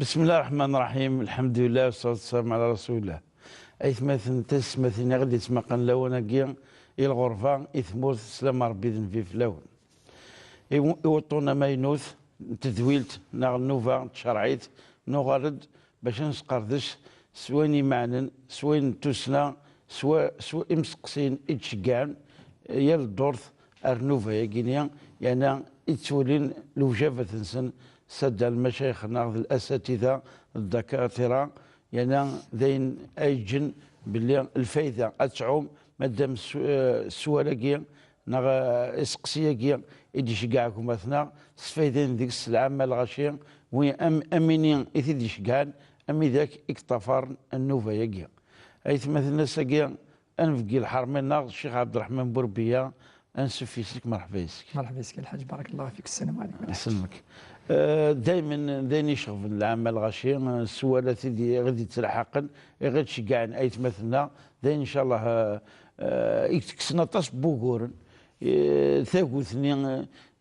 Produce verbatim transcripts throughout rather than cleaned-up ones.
بسم الله الرحمن الرحيم، الحمد لله والصلاة والسلام على رسول الله. Aytmaten, taysetmatin i ɣ-d-yettmaqan lawan-agi, i lɣerba, i tmurt, sslam n Ṛebbi d nnbi fell-awen. I w-, i wuṭṭun amaynut n tedwilt neɣ nnuba n tcerɛit, nuɣal-d bac ad nesqerdec s wayen imeɛnen, s wayen n tussna, s wa-, s wa-, imseqsiyen i d-ceggɛen yal ddurt ar nnuba-agi-nni, yerna i ttwalin lewjabat-nsen, sadda lmacayix-nneɣ d lasatida d ddakatira, yerna d ayen ay yeǧǧen belli lfayda ad tɛum, maddam s-, eh, sswal-agi neɣ, eh, iseqsi-agi i d-iceggeɛ gma-tneɣ, sfayden deg-s lɛamma lɣaci, wi am-, amini i t-id-iceggɛen, am widak i yeṭṭafaren nnuba-agi. Aytmaten, ass-agi, ad nbeggi lḥerma-nneɣ Ccix Ɛebderreḥman Burbiya, ansuf yes-k, merḥba yes-k. مرحبا بك الحاج، بارك الله فيك، السلام عليكم. Iselmek. Eh, daymen d ayen iceɣben lɛamma lɣaci, eh, sswal-a tid i ɣ-d-yettlaḥaqen, i ɣ-d-ceggɛen aytmaten-nneɣ, d ayen, ncallah, eh, eh, i yekksen aṭas n wuguren, eh, tagut-nni,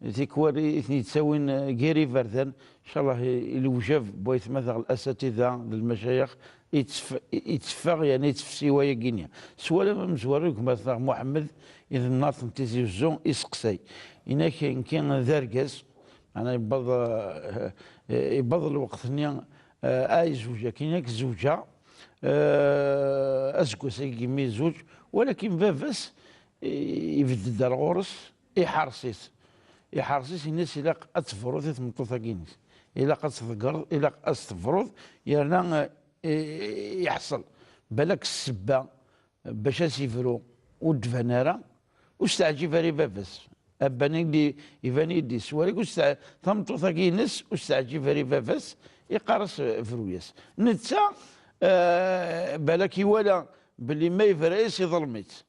eh, tikwal i ten-yettawin, eh, gar iberdan, ncallah, i, i lewjab n waytma-tneɣ, lasatida d lmacayix, yettef-, yetteffeɣ, yerna yettefsi wayagi-nni. Sswal-a amezwaru gma-tneɣ Muḥemmed, i temnaḍt n Tizi Uzzu, iseqsay. Yenna-k, nekki d argaz, meɛna yewweḍ, eh, eh, yewweḍ lweqt-nni, eh, ad yezweǧ akin, ad k-zewǧeɣ, eh, aseggas-agi mi yezweǧ, walakin baba-s, eh, ibedd-d ar ɣur-s, iḥres-it. Iḥres-it, yenna-s ilaq ad tebruḍ i tmeṭṭut-agi-inek. Ilaq ad tḍeggreḍ, ilaq ad s-tebruḍ, yerna, eh, i-, i-, yeḥṣel. Balak ssebba bac ad s-yebru ur d-tban ara, ur s-teɛǧib ara i baba-s. Abban i d-, iban i d-yeswar, ur s-teɛ-, tameṭṭut-agi-ines ur s-teɛǧib ara i baba-s, iqqar-as, eh, bru-yas. Netta, eh, balak iwala belli ma yebra-yas, iḍlem-itt.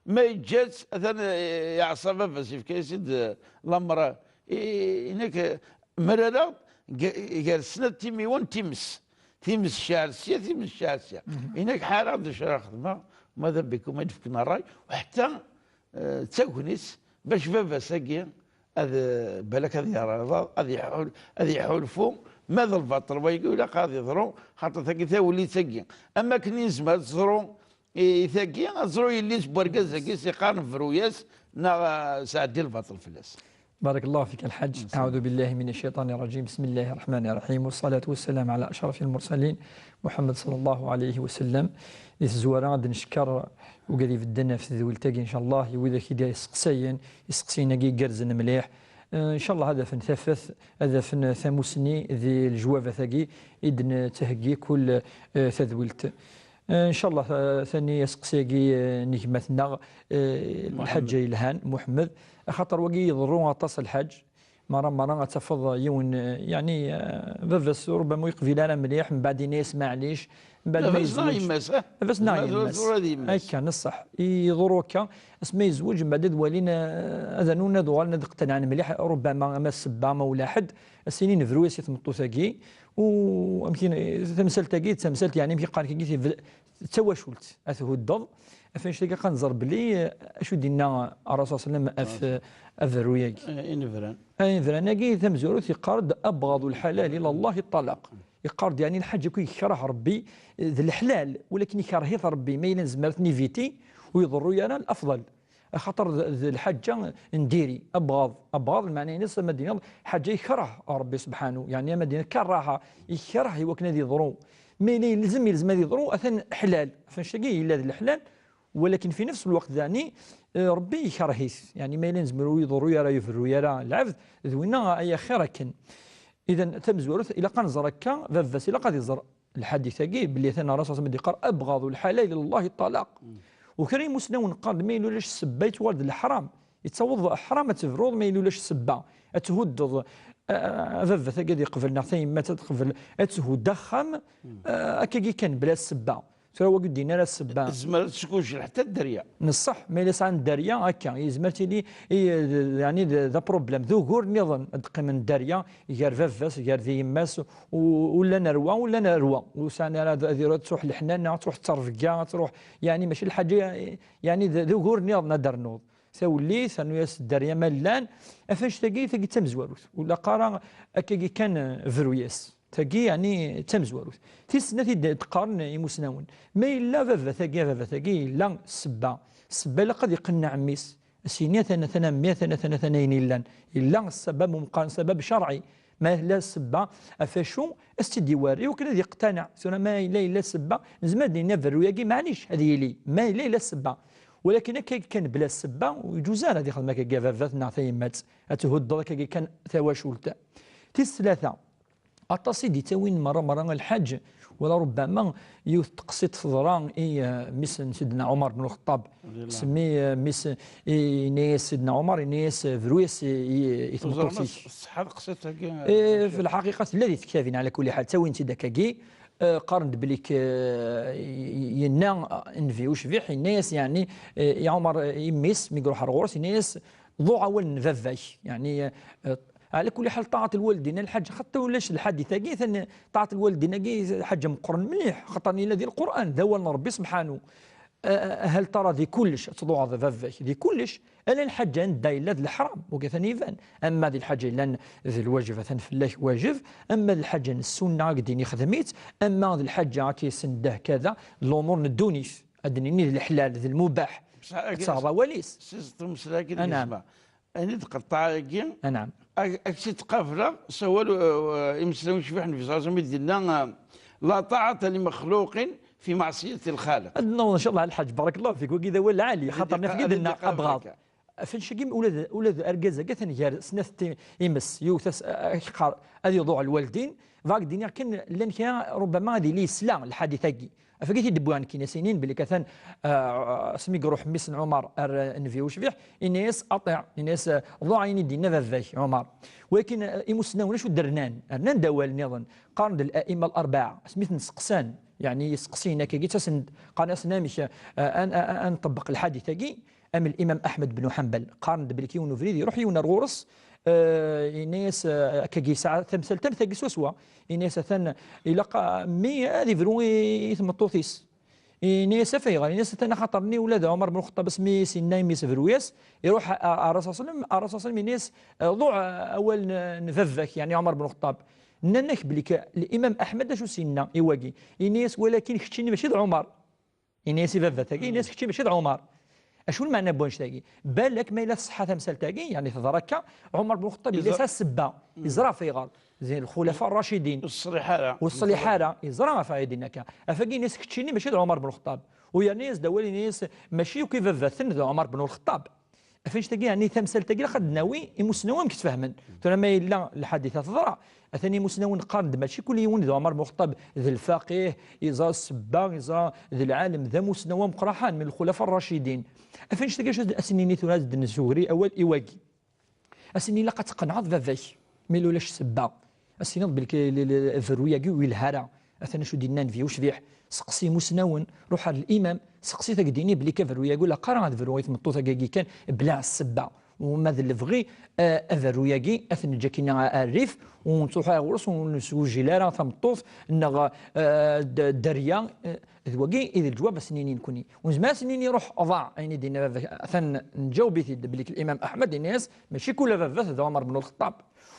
Ma yeǧǧa-tt, atan, eh, yeɛṣa baba-s, yefka-yas-id, eh, lamer, eh, inek, eh, mraraɣ-d g-, gar snat timiwa n times. Times cɛel sya, times cɛel sya. Inek ḥareɣ-d acu ara xedmeɣ, ma d abikum ad d-fken ṛṛay, u ḥetta, eh, d tagnit bac baba-s-agi ad, eh, balak ad yerreḍ, ad iḥul-, ad iḥulfu, ma d lbaṭel wayagi, ilaq ad iḍru, xaṭer tagi tawellit-agi. Am akken i nezmer ad teḍru i tagi, ad teḍru yelli-s n wergaz-agi s iqqaren bru-yas, neɣ, eh, sɛeddi lbaṭel fell-as. بارك الله فيك الحاج. أعوذ بالله من الشيطان الرجيم. بسم الله الرحمن الرحيم. والصلاة والسلام على أشرف المرسلين محمد صلى الله عليه وسلم. Di tezwara ad d-neckeṛ wigad ibedden ɣef tedwilt-agi, ncallah, i widak i d-iseqsayen, iseqsiyen-agi igerrzen mliḥ. Eh, ncallah ad afen tafat, ad afen tamusni di lejwabat-agi i d-nettheggi kul, eh, tadwilt. Eh, ncallah, eh, tani aseqsi-agi, eh, n gma-tneɣ, eh, Muḥemmed. Lḥaǧa yelhan, Muḥemmed, axaṭer wagi yeḍru aṭas, lḥaǧ. Mara, mara ad tafeḍ yiwen, eh, yeɛni, eh, baba-s rubbama ur yeqbil ara mliḥ, mbeɛd yenna-yas maɛlic, mbeɛd ma yezweǧ. Baba-s neɣ yemma-s, eh? Baba-s neɣ yemma-s. Akka, neṣṣeḥ. Iḍru akka, asmi yezweǧ, mbeɛd ad walin, eh, ad rnun ad uɣalen ad qtanɛen mliḥ, rubbama ama ssebba, ama ulaḥedd, ad s-inin bru-yas i tmeṭṭut-agi, u amek i, tamsalt-agi, d tamsalt, yeɛni, amek i qqaren, d tawacult, ad thuddeḍ. Ɣef annect-agi, ad nẓer belli, eh, acu d-yenna Ṛṛasul ṣalla Llahu ɛalayhi wa sallam ɣef, eh, aberru-agi. Eh, inebran. Eh, inebran-agi, tamezwarut, yeqqar-d: "أبغض الحلال إلى الله الطلاق." Yeqqar-d, yeɛni, lḥaǧa akk i yekreh Ṛebbi, eh, d leḥlal, walakin ikreh-it Ṛebbi, ma yella nezmer ad t-niviti, ur iḍerru ara, lafḍal. Axaṭer d, d lḥaǧa n diri, abɣaḍ. Abɣaḍ, lmeɛna-ines, ama d-tiniḍ, ḥaǧa yekreh Ṛebbi subḥanu, yeɛni, ama d-tiniḍ karaha, yekreh i wakken ad yeḍru. Ma yella yelzem, yelzem ad yeḍru, atan ḥlal. Ɣef annect-agi, yella d leḥlal, walakin fi nefs lweqt dani, eh, Ṛebbi yekreh-it. Yeɛni, ma yella nezmer ur iḍerru ara, ur iberru ara lɛebd, d winna ay axir akken. Idan, tamezwarut, ilaq ad nẓer akka, baba-s ilaq ad iẓer lḥadit-agi, belli atan Ṛṛasul ṣalla Llahu ɛalayhi wa sallam i d-yeqqar: "أبغض الحلال إلى الله الطلاق." U kra n yimusnawen qqaren-d, ma yella ulac ssebba, yettwal d leḥram. Yettaweḍ ḥram ad tebruḍ, ma yella ulac ssebba. Ad thuddeḍ, a, a baba-tagi ad yeqbel neɣ tayemmat ad teqbel ad thudd axxam, a, akkagi kan bla ssebba. Tura wagi ur d-yenni ara ssebba. Tezmer ad tesgujel ḥtta dderya. Neṣṣeḥ, ma yella sɛan dderya akka, yezmer tili i, d, yeɛni d, d apṛublem, d ugur nniḍen ad d-qqimen dderya gar baba-s, gar di yemma-s, u, ula nerwa, ula nerwa. Ur sɛan ara ad, ad iruḥ, ad truḥ leḥnana, ad truḥ ttrebga, ad truḥ, yeɛni mačči lḥaǧa, yeɛni d, d ugur nniḍen ad d-ternuḍ. Tawellit, rnu-yas dderya ma llan, af annect-agi, tagi d tamezwarut. Ur ilaq ara akkagi kan, eh, bru-yas. Tagi, yeɛni, d tamezwarut. Tis snat i d-, d-qqaren imusnawen. Ma yella baba-tagi, a baba-tagi, yella ssebba. Ssebba ilaq ad iqenneɛ mmi-s. As-yini atan, atan a mmi, atan, atan, atan ayen yellan. Yella ssebba meqqar, ssebba cerɛi. Ma yella ssebba, af acu, as-tt-id-iwerri, wakken ad yeqtanaɛ. Tura ma yella, yella ssebba, nezmer ad d-nini aberru-yagi, maɛlic, ad yili. Ma yella, yella ssebba. Walakin akka kan bla ssebba, ur yeǧuz ara ad yexdem akkagi baba-t neɣ tayemmat. Ad thuddeḍ akkagi kan tawacult. Tis tlata, aṭas i d-ittawin merra, merra lḥaǧ, wala rubbama yiwet teqsiṭ teḍra i, eh, mmi-s n Sidna Ɛumar ben Lxeṭṭab. Semmi, eh, mmi-s, i, yenna-yas Sidna Ɛumar, yenna-yas, eh, bru-yas i, i, i tmeṭṭut-ik. Ṣṣeḥḥa teqsiṭ-agi, eh, fi lḥaqiqa tella di tektabin, ɛla kulli ḥal, ttawin-tt-id akkagi. Eh, qqaren-d belli k-, eh, yenna, eh, nnbi ucbiḥ, yenna-yas, yeɛni, eh, i Ɛumar, eh, i mmi-s, mi iruḥ ar ɣur-s, yenna-yas, ḍuɛ awal n baba-k. Yeɛni, eh, ɛla kulli ḥal, ṭaɛat lwaldin, a lḥaǧ, xaṭi ulac lḥadit-agi, atan ṭaɛat lwaldin-agi ḥaǧa meqqren mliḥ, xaṭer yella di Lqur'an, d awal n Ṛebbi subḥanu. Eh, hal tara di kullec ad tḍuɛeḍ baba-k? Di kullec, ala lḥaǧa anda yella d leḥram, wagi atan iban. Ama di lḥaǧa yellan d lwajeb, atan fell-ak wajeb, ama d lḥaǧa n ssunna, ad k-d-ini xdem-itt, ama d lḥaǧa ad k-yessendah kada, d lumuṛ n ddunit, ad d-nini d leḥlal, d lmubaḥ. Ad tesɛeḍ awal-is. Siẓeṭ umeslay-agi d gizma. Ayen i d-qeṭṭeɛ-agi, anɛam, ad, ad k-tt-id-qableɣ s awal, uh, imeslayen cbiḥ n Nnbi ṣalla Llahu ɛalayhi wa sallam i d-yenna, uh, لا طاعة لمخلوق في معصية الخالق. Ad naweḍ, ncallah, a lḥaǧ, barakallahu fik, wagi d awal lɛali, xaṭer naf-, i d-yenna abɣaḍ. Af annect-agi, ula d, ula d argaz-agi atan gar snat ti-, imes, yiwet as-, a-, a-, ak-qqar ad iḍuɛ lwaldin, bɣiɣ ad d-iniɣ kan llan kra, rubbama ad yili yesla lḥadit-agi. Af-, agi t-id-wwiɣ nekkini, as-inin belli atan, ah, asmi iruḥ mmi-s n Ɛumar ar, ah, nnbi ucbiḥ, ini-as, aṭiɛ, ini-as, ah, ḍuɛ ayen i d-yenna baba-k, Ɛumar. Walakin, ah, imusnawen acu d-rnan? Rnan-d awal nniḍen, qqaren-d al-a'imma al-arbaɛa, asmi ten-seqsan, yeɛni iseqsiyen akkagi, ttasen-d, qqaren-asen amek, ah, an, an, an, an nṭebbeq lḥadit-agi, am l'imam Ahmed ben Ḥanbal, qqaren-d belli yiwen ubrid iruḥ yiwen ar ɣur-s, eh, yenna-yas, eh, akkagi yesɛa tamsalt am tagi swaswa. Yenna-yas atan ilaq, ah, mmi ad ibru i, i tmeṭṭut-is. Yenna-yas af ayɣer? Yenna-yas atan axaṭer-nni ula d Ɛumar ben Lxeṭṭab asmi s-yenna i mmi-s bru-yas, iruḥ a, a, a Rasul sallam, a Rasul sallam yenna-yas, eh, ḍuɛ awal n, n baba-k, yeɛni Ɛumar ben Lxeṭṭab. Nnan-ak belli k-, l'imam Ahmed acu s-yenna i wagi? Yenna-yas walakin keččini mačči d Ɛumar. Ini-as i baba-tagi, ini-as kečči mačči d Ɛumar. Acu lmeɛna n wannect-agi? Balak ma yella tṣeḥḥa tamsalt-agi, yeɛni teḍra akka, Ɛumar ben Lxeṭṭab yella yesɛa ssebba, yeẓra ɣef ayɣer. Zin lxulafa rracidin. Ur teṣliḥ ara. Ur teṣliḥ ara, yeẓra ɣef ayɣer i d-yenna akka. Af-agi ini-as keččini mačči d Ɛumar ben Lxeṭṭab. U yerna-yas-d awal, ini-as mačči akk i baba-ten d Ɛumar ben Lxeṭṭab. Af annect-agi, yeɛni tamsalt-agi, ilaq ad d-nawi imusnawen amek ttfehmen. Tura ma yella lḥadit-a teḍra, atan imusnawen qqaren-d mačči kul yiwen d Ɛumar ben Lxeṭṭab d lfaqih, yeẓra ssebba, yeẓra d lɛalem, d amusnaw ameqqraḥan min lxulafa rracidin. Af annect-agi, acu ad s-nini tura, ad d-nesugri awal i wagi. Ad s-nini ilaq ad tqenɛeḍ baba-k, mi ulac ssebba. Ad s-tiniḍ belli l-, l-, aberru-yagi ur yelha ara. Atan acu d-yenna nnbi ucbiḥ, seqsi imusnawen, ruḥ ar l'imam, seqsi-t ad k-d-yini belli aberru-yagi ur ilaq ara ad bru i tmeṭṭut-agi kan bla ssebba. Uma d lebɣi, eh, aberru-yagi ad t-neǧǧ akkin ar rrif, ur nettruḥ ara ɣur-s, ur nesgujil ara tameṭṭut, neɣ, eh, d-, dderya, eh, d wagi i d leǧwab ad s-nini nekni. Ur nezmir ad s-nini ruḥ ḍaɛ, ayen i d-yenna baba-k, atan nǧaweb-it-id belli l'imam Ahmed yenna-yas, mačči kul baba-t d Ɛumar ben Lxeṭṭab.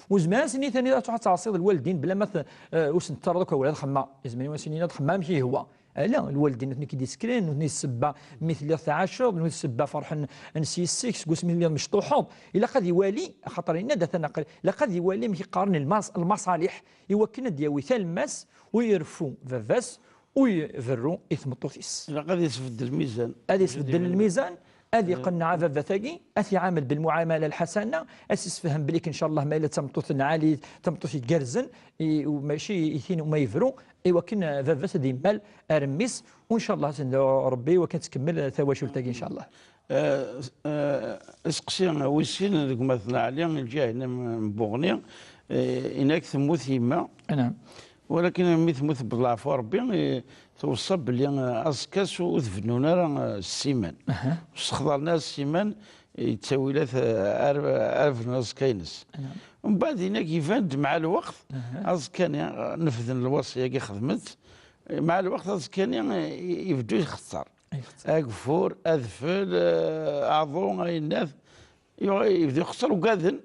Ur nezmir ad s-nini tani ad truḥ ad tɛaṣiḍ lwaldin bla ma t-, eh, ur sen-tettarraḍ akk awal, ad xemma. Izmer ad s-nini ad xemma amek ihwa. Ala, lwaldin nutni k-id-isekren, nutni d ssebba mi telliḍ tɛaceḍ, nutni d ssebba ferḥen s yis-k, seg wasmi telliḍ mecṭuḥeḍ. Ilaq ad iwali, axaṭer yenna-d atan aql-, ilaq ad iwali amek i qqaren lmas-, lmaṣaliḥ, i wakken ad d-yawi talmas, u yerfu baba-s, u iberru i tmeṭṭut-is. Ilaq ad yesbeddel lmizan. Ad yesbeddel lmizan, ad iqenneɛ baba-tagi, ad t-iɛamel belmuɛamala lḥasana, ad s-isefhem belli ncallah ma yella d tameṭṭut lɛali, tameṭṭut igerrzen, i, u mačči i tin uma yebru, i wakken, eh, baba-s ad yemmal ar mmi-s, u ncallah ad s-ndu Rebbi i wakken ad tkemmel tawacult-agi ncallah. Eh, eh, aseqsi wis sin deg umaten Ɛli, lǧiha-nni n Buɣni, Eh, inak temmut yemma, Naam. Walakin mi temmut belɛfu Rebbi, eh, tweṣṣa belli, eh, aẓekka s ur tbennun ara, eh, ssiman. Ur sxeḍren ara ssiman, eh, yettawilat, eh, ar, ar bnu aẓekka-ines. Mbeɛd inak iban-d mɛa lweqt, aẓekka-nni, eh, nefden lwaṣi-agi xedmen-t, eh, mɛa lweqt aẓekka-nni, eh, i- ibeddu ixeṣṣer. Ageffur, adfel, eh, aḍu, ayennat, yuɣ- yebda ixeṣṣer ugaden.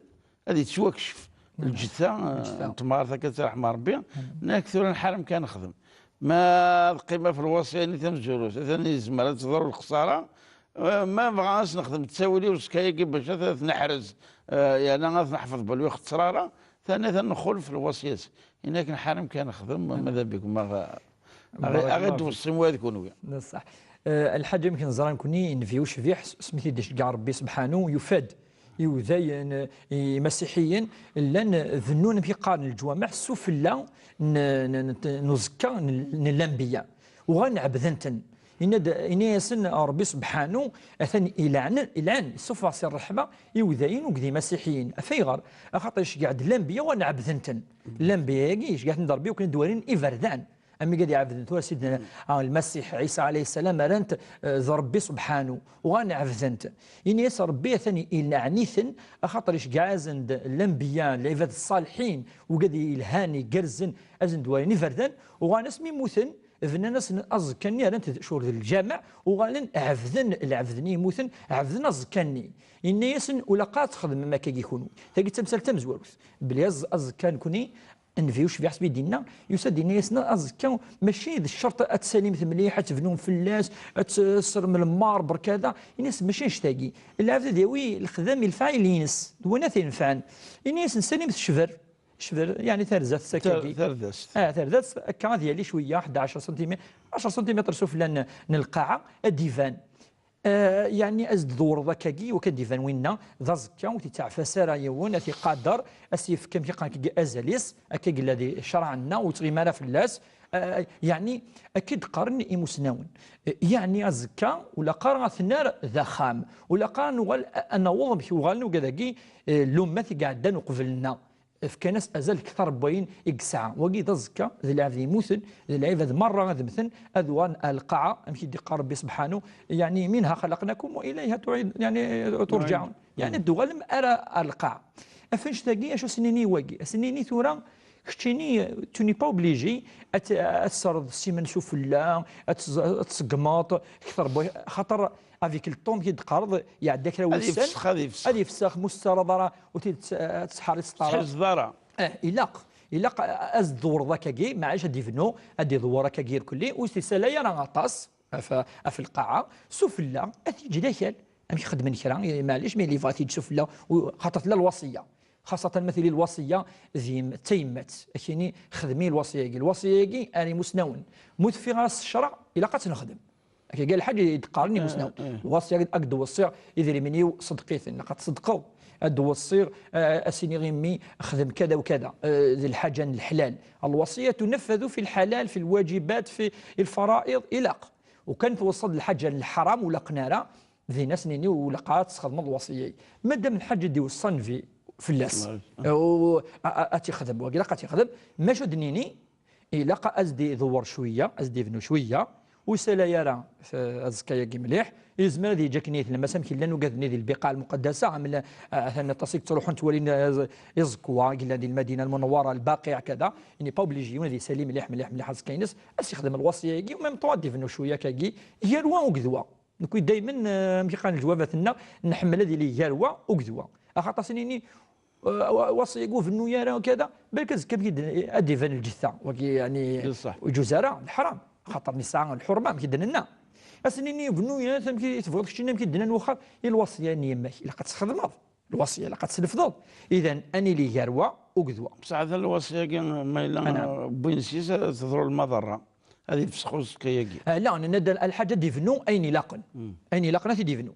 Ad yettwakcef lǧetta, eh, n temɣart akka ttṛaḥem Rebbi, nnak tura nḥarem kan nexdem. Ma teqqim ɣef lwaṣya-nni tamezwarut, atan yezmer ad teḍru lexṣara, eh, ma bɣa ad s-nexdem ttawil i uzekka-agi bac ad t-neḥrez, eh, yerna ad t-neḥfeḍ belli ur ixeṣṣer ara, tani ad nxulef lwaṣya-s. Inak nḥarem kan nexdem, ma d abik ma ɣ- aɣ- aɣ-d-weṣṣim wa d kunwi. D ṣṣeḥ. Eh, Lḥaǧ amek neẓra nekni, Nnbi ucbiḥ, s- asmi t-id-iceggeɛ Rebbi subḥanu, yufa-d iwdayen, eh, imasiḥiyen, llan bennun, amek i qqaren, leǧwameɛ s ufella n, n, n, n uẓekka n, n lanbiya. Uɣalen ɛebden-ten. Yenna-d, yenna-yasen Rebbi subḥanu, atan ilɛen, ilɛen, issufeɣ si ṛṛeḥma iwdayen ur d imasiḥiyen. Af ayɣer? Axaṭer iceggeɛ-d lanbiya, uɣalen ɛebden-ten. Lanbiya-agi, iceggeɛ-ten-d Rebbi, akken ad d-walin iberdan. Amek ad iɛebden tura Sidna, ah, Lmasiḥ Ɛisa ɛalayhi ssalam, rran-t, eh, d Rebbi subḥanu, uɣalen ɛebden-t. Ini-as Rebbi atan ileɛn-iten, axaṭer iceggeɛ-asen-d lanbiya, lɛibad ṣṣaliḥin, ugad yelhan, igerrzen, ad sen-d-walin iberdan, uɣalen asmi mmuten, bnan-asen aẓekka-nni, rran-t d, cur d lǧameɛ, uɣalen ɛebden lɛebd-nni yemmuten, ɛebden aẓekka-nni. Yenna-yasen, ulaqa ad txedmem akkagi kunwi. Tagi d tamsalt tamezwarut. Belli aẓ-, aẓekka nekni, Nnbi ucbiḥ asmi d-yenna, yusa-d yenna-yasen aẓekka, mačči d ccerṭ ad tsalim mliḥ, ad tebnum fell-as, ad tesrem lmar, berkada. Yenna-yasen mačči annect-agi. Lɛebd ad yawi lexdam i lefɛayel-ines, d win ad t-inefɛen. Yenna-yasen salimt ccber, ccber, yeɛni tarzast akkagi. Tar-, tardast. Ah, tardast, akka ad yali cwiya, ḥedd ɛecra santimitr, ɛecra santimitr sufella n, n lqaɛa, ad d-iban. Eh, yeɛni, ad s-d-dewreḍ akkagi, wakken ad d-iban winna d aẓekka, ur t-ittɛfas ara yiwen, ad t-iqader, ad s-yefk, amek i qqaren, akkagi azal-is, akka yella di ccṛeɛ-nneɣ, ur yettɣimi ara fell-as. Eh, yeɛni, akka i d-qqaren imusnawen. Eh, yeɛni, aẓekka, ulaqa ad t-nerr d axxam, ulaqa ad nuɣal, a-, ad naweḍ amek uɣalen ugad-agi, eh, lummat i iɛeddan uqbel-nneɣ. Fkan-as azal kter n wayen i yesɛa. Wagi d aẓekka, d lɛebd yemmuten, d lɛibad merra ad mmten, ad uɣalen ar lqaɛa, amek i d-iqqar Rebbi subḥanu, yeɛni, منها خلقناكم وإليها تعيد-، yeɛni, ترجعون. Yeɛni, ad d-tuɣalem ar, ar lqaɛa. Af annect-agi, acu as-nini i wagi? As-nini tura, keččini, tu n'es pas obligé ad t-, ad tesreḍ ssiman sufella, ad tẓ-, ad tṣeggmeḍ kter n wa-, xaṭer avec le temps, amek i d-teqqareḍ, iɛedda kra n wussan, ad yefsex, ad yefsex. Ad yefsex, ma ur tettaraḍ ara, ur t-id-, ad tettḥerriseḍ ara. Tettḥerriseḍ ara. Eh, ilaq, ilaq a-, a-, ad s-d-tḍewreḍ akkagi, maɛlic ad d-ibnu, ad d-iḍewwer akkagi irkelli, ur s-isalay ara aṭas ɣef, ɣef lqaɛa, sufella, ad t-yeǧǧ d akal. Amek i xedmen kra, i-, maɛlic, mi yella yebɣa ad t-yeǧǧ sufella, u-, xaṭer tella lwaṣiyya. Xaṣatan ma tili lwaṣiyya d yem-, d tayemmat, ad k-yini xdem-iyi lwaṣiyya-agi. Lwaṣiyya-agi ar imusnawen. Ma ur teffiɣ ara s ccreɛ, ilaq ad tt-nexdem. Akka, gal lḥaǧa i d-qqaren imusnawen. Lwaṣi ad k-d-weṣṣiɣ idrimen-iw, ṣeddeq-iten, ilaq ad tṣeddqeḍ. Ad d-weṣṣiɣ, eh, ad s-iniɣ i mmi, xdem kada u kada. Eh, d lḥaǧa n leḥlal. الوصية تنفذ في الحلال، في الواجبات، في الفرائض، ilaq. Ukan tweṣṣaḍ lḥaǧa n leḥram, ur laqen ara, din ad s-nini ur laq ara ad tesxedmeḍ lwaṣiyya-yi. Madam lḥaǧa i d-iweṣṣa Nnbi fell-as, eh, u-, a-, a-, ad t-ixdem, wagi ilaq ad t-ixdem, maca ad d-nini, ilaq ad s-d-idewwer cwiya, ad s-d-ibnu cwiya, ur isalay ara, eh, aẓekka-agi mliḥ, yezmer ad yeǧǧ akken i tlemmast, amek llan ugaden-nni di lbiqaɛ lmuqaddasa, am la-, eh, atan aṭas i yettruḥun ttwalin, eh, iẓekwa i yellan di Lmadina Lmunewwara, Lbaqiɛ, kada, il n'est pas obligé yiwen ad isali mliḥ, mliḥ, mliḥ aẓekka-ines, ad s-ixdem lwaṣiyya-agi, u même temps ad d-ibnu cwiya akkagi, gar wa uged wa. Nekni daymen, eh, amek i qqaren leǧwabat-nneɣ, nḥemmel ad yili gar wa uged wa. Axaṭer s-nini, eh, wa-, waṣi-agi ur bennu ara, kada, balak azekka amek i d-, ad d-iban lǧetta. Wagi, yeɛni, ur yeǧuz ara, d leḥram. Axaṭer nesɛa lḥurma, amek i d-nenna. Ad s-nini, bennu ara, amek i tebɣiḍ keččini, amek i d-nnan wexxam, i lwaṣiyya n yemma-k, ilaq ad tt-txedmeḍ. Lwaṣiyya, ilaq ad tt-snefḍeḍ. Idan, ad nili gar wa uged wa. Bṣaḥ, ata lwaṣiyya-agi, ma yella, eh, wwin s-is, ad teḍru lmaḍerra. Ad ifsex uzekka-agi. Ah, la, nenna-d lḥaǧa ad d-ibnu ayen ilaqen. Ayen ilaqen ad t-id-ibnu.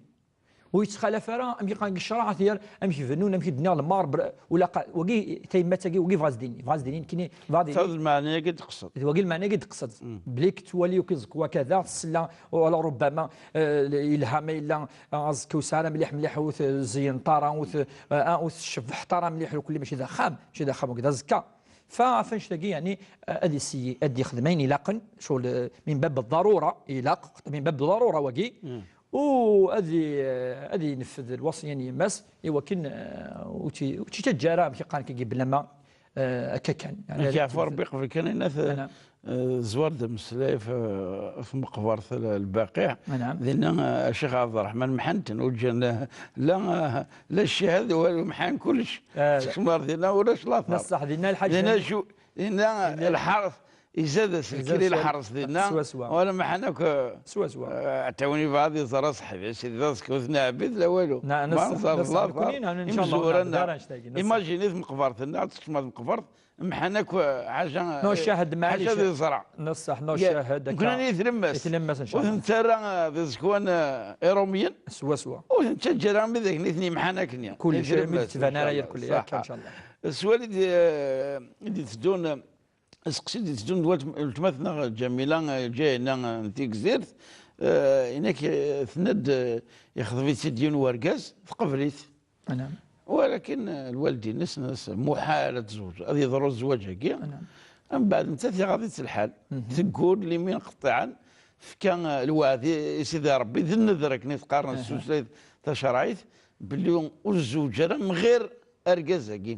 Ur yettxalaf ara amek i qqaren deg ccreɛ, ad t-yerr amek bennun, amek i d-nniɣ lmarbre, wala qa-, wagi, tayemmat-agi, wagi bɣa s-d-ini, bɣa s-d-ini nekkini, bɣa d-ini. Tafeḍ lmeɛna-agi d-teqseḍ. Wagi lmeɛna-agi d-teqseḍ. Blik twali ukiẓek wakada, tsella, wala rubbama, eh, yelha ma yella, eh, aẓekka ur sɛi ara mliḥ mliḥ, ur t-zeyyneḍ ara, ur t-, eh, ur tcebbeḥeḍ ara mliḥ, kulli mačči d axxam, mačči d axxam, wagi d aẓekka. Fa ɣef annect-agi, yeɛni, eh, ad iseyyi, ad yexdem ayen ilaqen, ccɣel, eh, min bab ḍḍarura, ilaq, min bab ḍḍarura wagi, u ad i-, ad ineffed lwaṣya n yemma-s, i wakken, eh, ur tt-, ur tt-ittaǧǧa ara, amek i qqaren, kagi, blama, eh, akka kan. Yeɛfu Rebbi, qbel kan, inna-t, eh, zwar-d ameslay f, f meqbert l-, Lbaqiɛ. Dinna, eh, Ccix Ɛebderreḥman mḥan-ten, ur ǧǧan la, la, la ccihad, walu, mḥan kullec. Sekcem ar dinna, ulac later. Dinna, dinna lḥaǧ, dinna, dinna lḥerf, izad aselkil i lḥerf dinna. Swaswa. Wala mḥan akk, eh, ɛtawan ibɣa ad iẓer aṣeḥbi-s, di taẓekka ur t-neɛbid, la walu. Ma nẓer later. Imezwura-nneɣ. Imagine-it meqbert-nneɣ, ad tkecmeḍ meqbert, mḥan akk, eh, ḥaǧa, eh, ḥaǧa ad iẓra. Neṣṣaḥ, neccahad, akka. Nekni i tlemmast. I tlemmast, ncallah. Ur ten-ttarra, eh, d iẓekwan, eh, iṛumyen. Swaswa. Ur ten-ttaǧǧa ara armi d akken i ten-imḥan akkenni. Kullec, armi d-ttban ara irkelli, akka, ncallah. Swal i d-, eh, i d-iteddun, eh, aseqsi d-iteddun d weltm-, weltma-tneɣ Ǧamila, eh, Ǧahina, eh, n Tigzirt, eh, inak, eh, tenna-d, eh, yexḍeb-itt-id yiwen wergaz, teqbel-it. Walakin, eh, lwaldin-is nnan-as muḥal ad tzewǧ, ad yeḍru zzwaǧ-agi. Mbeɛd nettat iɣaḍ-itt lḥal, teggul, limin qeṭṭiɛen, tefka, eh, lweɛd i, i Sidi Ṛebbi, d nnedr akken i t-qqaren s tutlayt tacerɛit, belli ur tzewǧ ara mɣir argaz-agi.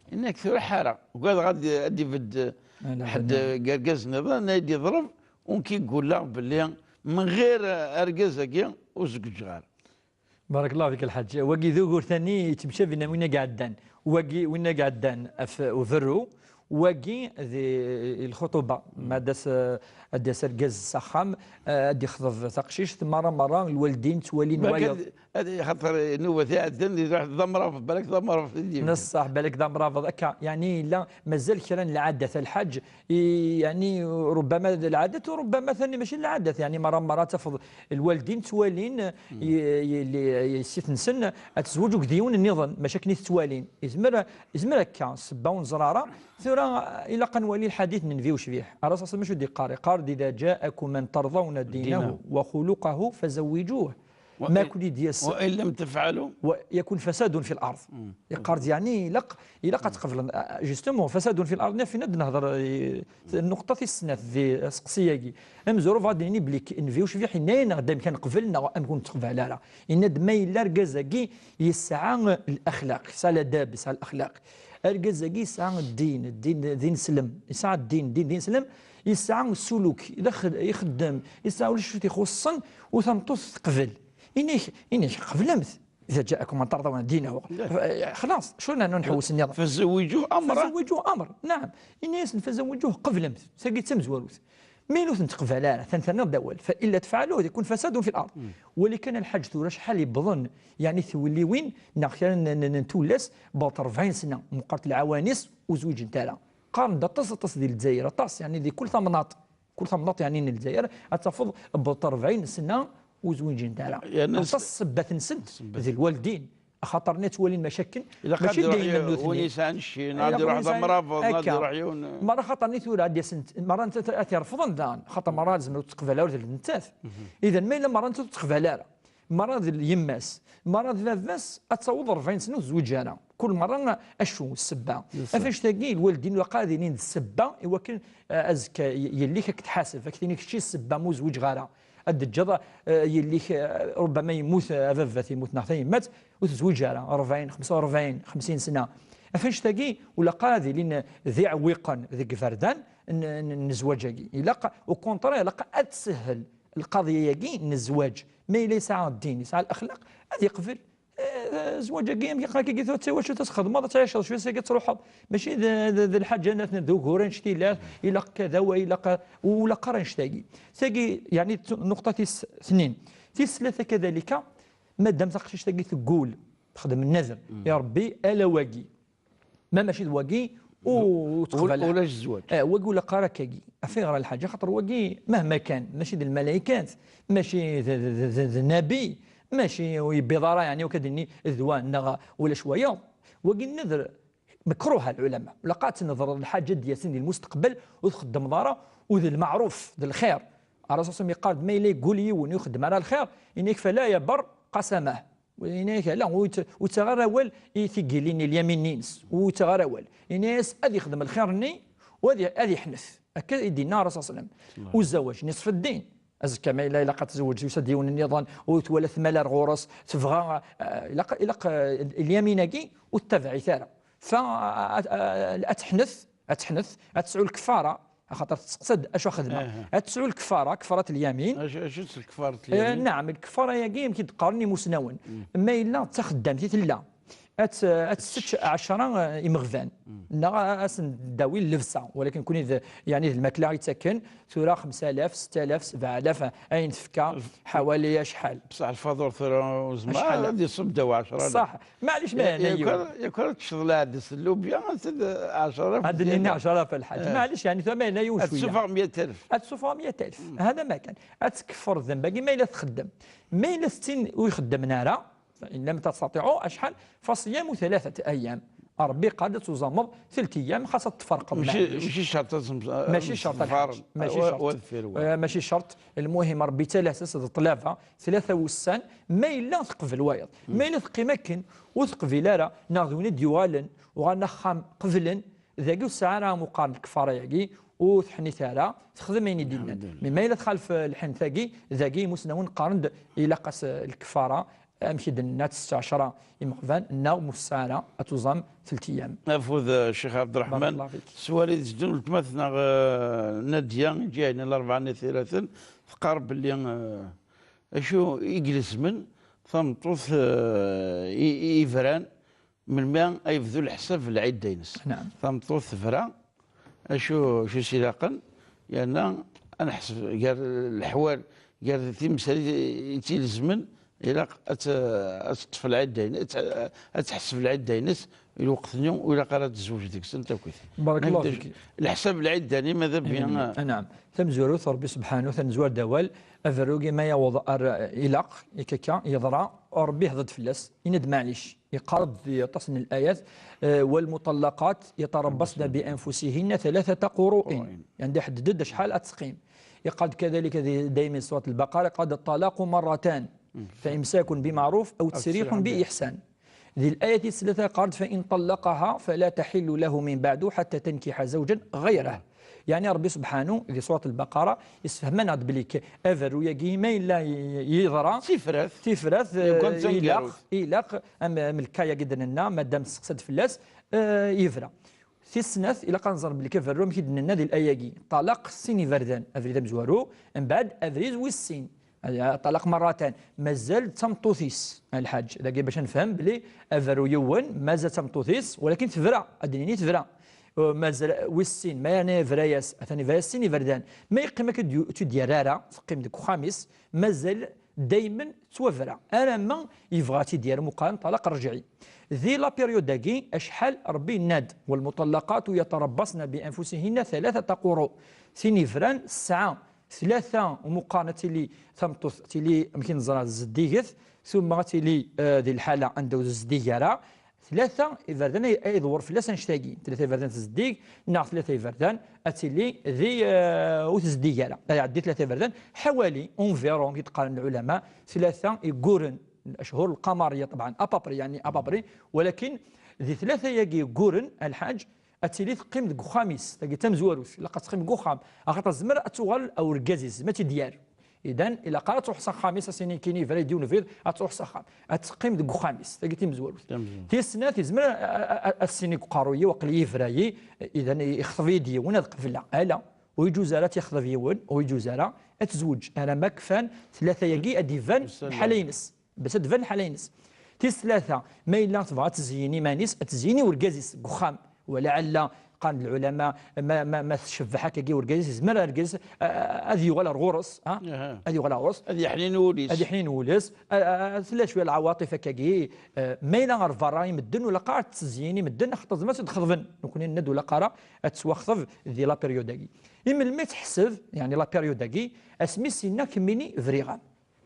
Yenna-k tura ḥara, ugadeɣ ad, ad d-ibedd ḥedd deg argaz nniḍen, ad d-iḍreb, u nekk i gguleɣ belli mɣir argaz-agi ur zewǧeɣ ara. Barakallahu fik, a Lḥaǧ. Wagi d ugur tani yettemcabin am win i iɛeddan. Wagi, win i iɛeddan ɣef uberru, wagi di lxuṭuba. Ma ad d-tas, ad d-yas argaz s axxam, ad d-yexḍeb taqcict, merra, merra, lwaldin ttwalin wayeḍ. Ad, ad, xaṭer nnubat iɛeddan, iruḥ d amrabeḍ, balak d amrabeḍ i d-yebdan. Neṣṣaḥ, balak d amrabeḍ, akka. Yeɛni yella mazal kra n lɛadat, a Lḥaǧ, i, yeɛni, rubbama d lɛadat, u rubbama tani mačči d lɛadat, yeɛni, merra, merra tafeḍ lwaldin ttwalin, i, i, i, yessi-tsen ad tezweǧ akked yiwen nniḍen, mačči akken i t-ttwalin. Izmer, izmer akka, ssebba ur neẓri ara. Tura, ilaq ad nwali lḥadit n Nnbi ucbiḥ. Ara s-, acu d-iqqar? Iqqar-d: إذا جاءكم من ترضون دينه وخلقه فزوجوه. Ma ken-id-yas, وإن لم تفعلوا و-، يكن فساد في الأرض. Yeqqar-d, yeɛni, ilaq, ilaq ad tqeblem, ah, justement, فساد في الأرض, naf ad d-nehder, eh, nnuqṭa tis snat di aseqsi-agi. Amezwaru, bɣa ad d-nini belli k-, Nnbi ucbiḥ yenna-aneɣ-d amek ad neqbel neɣ amek ur nettqbal ara. Yenna-d ma yella argaz-agi yesɛa laxlaq, yesɛa ladab, yesɛa laxlaq. Argaz-agi yesɛa ddin, ddin d ineslem, yesɛa ddin, ddin d ineslem, yesɛa ssuluk, d ax-, ixeddem, yesɛa ulac acu t-ixuṣṣen, u tameṭṭut teqbel. Inek, inek, qeblemt. إذا جاءكم من ترضون دينه. Xlaṣ, acu nɛni nḥewwes nniḍen? فزوجوه أمره. فزوجوه أمر، نعم. Ini-asen: فزوجوه, qeblemt. Tagi d tamezwarut. Ma ur ten-teqbal ara, atan terniḍ-d awal. فإلا تفعلوا يكن فساد في الأرض. Walakin a Lḥaǧ, tura acḥal yewwḍen, yeɛni, twelliwin neɣ kra n, n, n, n tullas, bɣant ṛebɛin sna, meqqret lɛawanis, ur zwiǧent ara. Qqaren-d aṭas, aṭas di Lezzayer, aṭas, yeɛni, di kul tamnaḍt. Kul tamnaḍt, yeɛni, n Lezzayer, ad tafeḍ bɣant ṛebɛin sna ur zwiǧent ara. Aṭas ssebbat-nsent d lwaldin. Axaṭer nna ttwalin macakken, mačči d ayen n nutni. Win yesɛan cci, ad iruḥ d amrabeḍ, ad iruḥ yiwen. Merra xaṭer nni tura ad d-yasent, merra ad t-, ad t-irefḍen daɣen, xaṭer merra ad zemren ur teqbal ara d nettat. Idan ma yella merra nettat ur teqbal ara, merra d yemma-s, merra d baba-s, ad taweḍ ṛebɛin sna ur tezwiǧ ara. Kul merra acu, ssebba. Ɣef annect-agi, lwaldin ilaq ad inin d ssebba i wakken, eh, azekka y-, yelli-k ad k-tḥaseb, ad k-tini kečči ssebba ma ur zwiǧeɣ ara. Ad d-teǧǧeḍ, eh, yelli-k, eh, rubbama yemmut, eh, baba-t, yemmut neɣ tayemmat, ur tezwiǧ ara, ṛebɛin, xemsa u ṛebɛin, xemsin sna. Ɣef annect-agi, ulaq ad ilin d iɛewwiqen deg iberdan n, n, n zzwaǧ-agi. Ilaq, au contraire, ilaq ad teshel lqaḍya-agi n zzwaǧ. Ma yella yesɛa ddin, yesɛa laxlaq, ad yeqbel. Eh, zzwaǧ-agi, amek akka, tura d tawacult, ad txedmeḍ, ad tɛiceḍ cwiya, sagi ad truḥeḍ. Mačči d, d, d lḥaǧa n, d ugur annect-ilat, ilaq kada, wa ilaq, ur ilaq ara annect-agi. Tagi, yeɛni, d nnuqṭa tis tnin. Tis tlata kadalika, madam taqcict-agi teggul, texdem nnadem, i Ṛebbi, ala wagi. Ma mačči d wagi, ur teqbal ara. Ulac zzwaǧ. Eh, wagi ur ilaq ara akkagi. Ɣef ayɣer a Lḥaǧ? Axaṭer wagi, mahma kan, mačči d lmalaykat, mačči d, d, d, d, d nabi, Mačči ur yebbiḍ ara, yeɛni, ur k-ad-nini d wa neɣ ulac wayeḍ. Wagi nnedr mekruh, a lɛulama. Ilaq ad tnedreḍ lḥaǧa d-yasen di lmusteqbel, ur txeddmeḍ ara, u d lmeɛruf, d lxir. Ṛṛasul yeqqar-d, ma yella yeggul yiwen ur ixeddem ara lxir, ini-ak, fala yaber qasamah. Ini-ak, ala, ur yettaɣ ara awal i tigilin, i lyamin-ines, ur yettaɣ ara awal. Ini-as ad yexdem lxir-nni, u ad, ad yeḥnet. Akka i d-yenna Ṛṛasul. Uzawaǧ nisf ddin. Azekka ma yella ilaq ad tzewǧ, yusa-d yiwen nniḍen, ur twala tmala ar ɣur-s, tebɣa, eh, ilaq, ilaq, eh, lyamin-agi ur tettabaɛ-it ara. Fa, eh, eh, ad teḥnet, ad teḥnet, ad tesɛu lkefara, axaṭer testeqsa-d acu xedmeɣ. Aha. Ad tesɛu lkefara, kefrat lyamin. Acu, acu-tt lkefara n lyamin? Eh, naɛam, lkefara-agi, amek i d-qqaren imusnawen. Ma yella d taxeddamt i tella, ad, ad tessečč ɛecra, eh, imeɣban, neɣ a-, ad sen-d-tawi llebsa, walakin kuni d, yeɛni d lmakla i ttaken, tura xemsa alaf, setta alaf, sebɛa alaf, ayen tefka, ḥawali acḥal. Bṣaḥ lfaḍur tura ur zemmreɣ ad iṣubb ddaw ɛecra alaf. Ṣaḥ. Maɛlic, ma yeɛni yiwen. Yakan ad tecceḍ lɛades n llubya, ad ɛecra alaf. Ad d-nini ɛecra alaf a lḥaǧ. Maɛlic, yeɛni tura ma yella yiwen cwiya. Ad tessufeɣ meyya alaf. Ad tessufeɣ meyya alaf. Hada ma kan. Ad tkeffer ddemb-agi ma yella txeddem. Ma yella settin ur ixeddmen ara, فإن لم تستطيعوا أشحال؟ فصيام ثلاثة أيام. Ṛebbi yeqqar-d ad tuẓameḍ telt ayyam, xas ad tferqeḍ, maɛlic. Mačči ccerṭ ad tẓem-, ماشي شرط الحاج، ماشي شرط. آه، ماشي شرط. المهم، Ṛebbi yettalas-as d ṭṭlaba, tlata wussan, ma yella teqbel wayeḍ. Ma yella teqqim akken, ur teqbil ara, neɣ d win i d-yuɣalen, uɣalen axxam, qeblen, dagi ur tesɛi ara amuqar n lkefara-agi, ur teḥnit ara, texdem ayen i d-yennan. Mi ma yella txalef, eh, lḥent-agi, dagi imusnawen qqaren-d ilaq-as, eh, lkefara, amek i d-nenna, ad tessečč ɛecra imeɣban, neɣ ma ur tesɛi ara, ad tuẓam telt ayyam. Afud, eh, Ccix Ɛebderreḥman, barakallahu fik. Sswal i d-iteddun, weltma-tneɣ, eh, Nadya, i d-yehnan larebɛa-nni tura, teqqar belli, eh, acu i ilezmen tameṭṭut, eh, i, i, ibran, melmi ay yebdu leḥsab n lɛidda-ines. Naam. Tameṭṭut tebra, acu, acu s-ilaqen, yerna ad neḥseb gar leḥwal, gar timsal i, i tt-ilezmen, ilaq ad tt-, ad teṭṭef lɛidda-ines, ad tt-, ad tḥesseb lɛidda-ines i lweqt-nni ur ilaq ara ad tezweǧ deg-sent akkit. Barakallahu fik. Leḥsab n lɛidda-nni ma d abya. Naam. Tamezwarut, Ṛebbi subḥanahu, tanezwart d awal, aberru-agi ma yaweḍ ar ilaq, ikka, yeḍra, Ṛebbi yehḍer-d fell-as, yenna-d maɛlic. Yeqqar-d di aṭas n layat, eh, والمطلقات يتربصن بأنفسهن ثلاثة قروء. Yeɛni iḥedded-d acḥal ad teqqim. Yeqqar-d كذلك di, daymi di surat Lbaqara, yeqqar-d الطلاق مرتان، فإمساك بمعروف أو تسريح بإحسان. Di layat tis tlata yeqqar-d فإن طلقها فلا تحل له من بعد حتى تنكح زوجا غيره. Yeɛni Ṛebbi subḥanahu, di surat Lbaqara, yessefhem-aneɣ-d belli k-, aberru-agi ma yella y-, y-, yeḍra, tifrat, tifrat, eh, ilaq, ilaq, am, am lkay-agi d-nenna, madam testeqsa-d fell-as, eh, yebra. Tis snat, ilaq ad nẓer belli aberru, amek i d-nenna di laya-agi, ṭṭalaq sin iberdan, abrid amezwaru, mbeɛd abrid wis sin. Ṭṭalaq merratan, mazal d tameṭṭut-is, a lḥaǧ. Dagi bac ad nefhem belli aberru yiwen, mazal d tameṭṭut-is, walakin tebra, ad d-nini tebra. Uh, mazal wis sin, ma yerna yebra-yas, atan yebra-yas sin iberdan. Ma yeqqim akka ur tt-id-yerra ara, teqqim deg uxxam-is, mazal daymen tettwabra. Alamma yebɣa ad tt-id-yerr, meqqar ṭṭalaq rejɛi. Di la période-agi, acḥal Ṛebbi yenna-d, والمطلقات يتربصن بأنفسهن ثلاثة قروء. Tin yebran tesɛa tlata, u meqqar ad tili tameṭṭut, tili, amek i neẓra, zeddiget, tumma ad tili, eh, di lḥala anda ur tezdig ara. Tlata iberdan ay, ay iḍwer fell-as annect-agi. Tlata iberdan tezdig, neɣ tlata iberdan ad tili di, eh, ur tezdig ara. Ad iɛeddi tlata iberdan, ḥawali, environ, amek i d-qqaren lɛulama, tlata igguren, ashhur lqamariya, ṭebɛen, à peu près, yeɛni, à peu près, walakin di tlata-agi igguren, a lḥaǧ, ad tili teqqim deg uxxam-is, tagi d tamezwarut, ilaq ad teqqim deg uxxam, axaṭer tezmer ad tuɣal ar urgaz-is, tezmer ad tt-id-yerr. Idan, ilaq ara ad truḥ s axxam-is, ad s-inin kini yebra-yi-d yiwen ubrid, ad truḥ s axxam. Ad teqqim deg uxxam-is, tagi d tamezwarut. Tamezwarut. Tis snat, yezmer a, a, a, ad s-tini deg uqerruy-iw, aql-iyi yebra-yi, idan, ixḍeb-iyi-d yiwen, ad qebleɣ. Ala, ur yeǧuz ara ad t-yexḍeb yiwen, ur yeǧuz ara ad tezweǧ. Alamma kfan tlata-agi ad d-iban lḥala-ines. Bas ad d-tban lḥala-ines. Tis tlata, ma yella tebɣa ad tezyin iman-is, ad tezyin i urgaz-is deg uxxam. Walaɛella, qqaren-d lɛulama, ma, ma, ma tcebbeḥ akkagi urgaz-is, yezmer urgaz-is, a, a, ad yuɣal ar ɣur-s, ha? Aha. Ad yuɣal ar ɣur-s. Ad yeḥnin wul-is. Ad yeḥnin wul-is. A, a, a, tella cwiya lɛawaṭif akkagi, a, ma yella ɣer berra i medden, ur ilaq ara ad ttezyin i medden, axaṭer tezmer ad tt-id-xeḍben. Nekkni nenna-d ur ilaq ara ad tettwaxḍeb di la période-agi. I melmi teḥseb, yeɛni la période-agi, asmi s-yenna kemmini briɣ-am.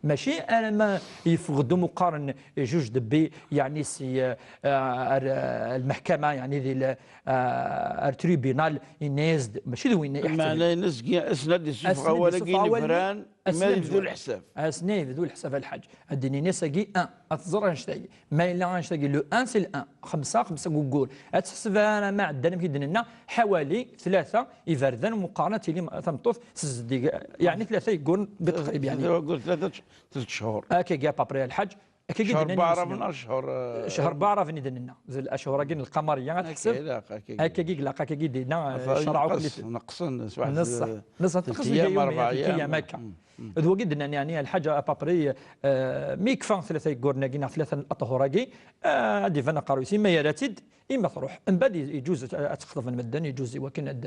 Mačči alamma yeffeɣ-d umeqqar n juge de paix, yeɛni si, eh, ar, eh, lmeḥkama, yeɛni di le, eh, ar tribunal, yenna-yas-d, mačči d winna iḥettmen. Meɛna-ines, asen ad d-issufeɣ awal-agi n yebran, ma yebdu leḥsab. Asen ad yebdu leḥsab, a lḥaǧ. Ad d-inin ass-agi un, ad tẓer annect-agi. Ma yella annect-agi, le un, c'est le un. Xemsa, xemsa n wuggur. Ad tḥesb ara ma ɛeddan, amek i d-nenna, ḥawali tlata iberdan, meqqaren ad tili tameṭṭut s zeddig, yeɛni tlata yegguren bi teqrib, yeɛni. Tlata waggur, tlata sh-, tlata cchur. Akkagi, à peu près, a lḥaǧ. Akkagi d-nnan Imusnawen. Cchr Baɛraben, eh, cchr Baɛraben i d-nenna. D lacchur-agi n lqamariya, ad teḥseb. Akkagi ilaq, akkagi. Akkagi ilaq, akkagi d-inna, eh, ccreɛ akk. Neqsen, s waḥed, neṣṣeḥ, eh, neṣṣeḥ, neqsen tlata yyam, rebɛa yyam, akka. Mm. D wagi d-nnan, yeɛni, a lḥaǧ, à peu près, eh, mi yekfa tlata yegguren-agi neɣ tlata n aṭhur-agi, eh, ad d-iban aqerruy-is, imma yerra-tt-id, imma truḥ. Mbeɛd i-, iǧuz ad, ad tt-xeḍben medden, iǧuz i wakken ad,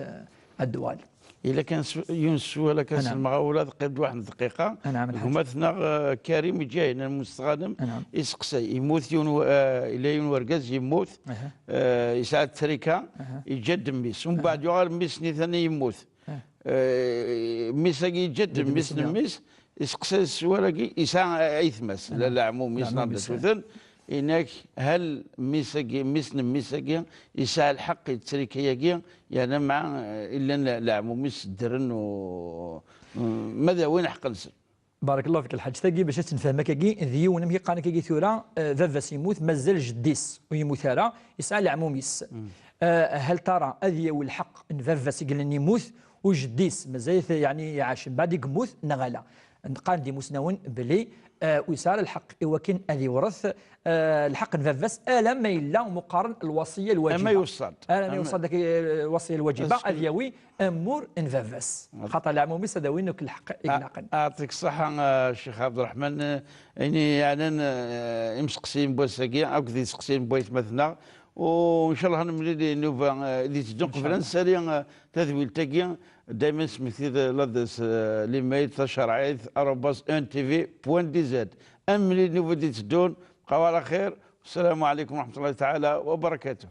ad d-tuɣal. Ila kan s-, yiwen n sswal akka s lemɣawla, teqqim-d waḥed n dqiqa. Anɛam, lḥaǧ. Gma-tneɣ, eh, Karim, iǧǧa-yin, mustɣanem, iseqsay. Yemmut yiwen w-, eh, ila yiwen wergaz, yemmut, eh, yesɛa ttrika, yeǧǧa-d mmi-s. Umbeɛd yuɣal mmi-s-nni tani yemmut. Eh, mmi-s-agi yeǧǧa-d mmi-s n mmi-s, iseqsa sswal-agi, yesɛa aytma-s, la, leɛmum-is neɣ d acu-ten, inak hal mmi-s-agi, mmi-s n mmi-s-agi, yesɛa lḥeqq i ttrika-agi, yerna mɛa, eh, illan le-, leɛmum-is ddren u, u, ma d awin ḥeqq-nsen. Barakallahu fik, lḥaǧ. Tagi, bac ad tt-nefhem akkagi, d yiwen, amek i qqaren akkagi tura, eh, baba-s yemmut, mazal jeddi-s ur yemmut ara, yesɛa leɛmum-is. Eh, hal tara ad yawi lḥeqq n baba-s i yellan yemmut, u jeddi-s mazal-it, yeɛni, iɛac mbeɛd i yemmut, neɣ ala? Qqaren-d imusnawen belli, eh, ur yesɛi ara lḥeqq i wakken ad iwret, eh, lḥeqq n baba-s, alamma yella meqqaren lwasiya lwajiba. Ama yuṣṣa-d. Alamma yuṣṣa-d, eh, lwasiya lwajiba, ad yawi amur n baba-s. Xaṭer leɛmum-is ad awin akk lḥeqq i ilaqen. Aɛṭik ṣṣeḥḥa, a Ccix Ɛebderreḥman, eh, ayen i yeɛnan, eh, imseqsiyen n wass-agi, akked yiseqsiyen n waytmaten-nneɣ. U ncallah ad nemlil i nnuba, eh, di teddun. Qbel ad nessali, eh, tadwilt-agi, daymen smekti-d l'adresse, eh, l'email tacerɛit arobase un T V point D Z. Ad nemlil i nnuba di teddun, bqaw ɛla xir. Wassalamu ɛlaykum wa rahmatullahi taɛala wa barakatuh.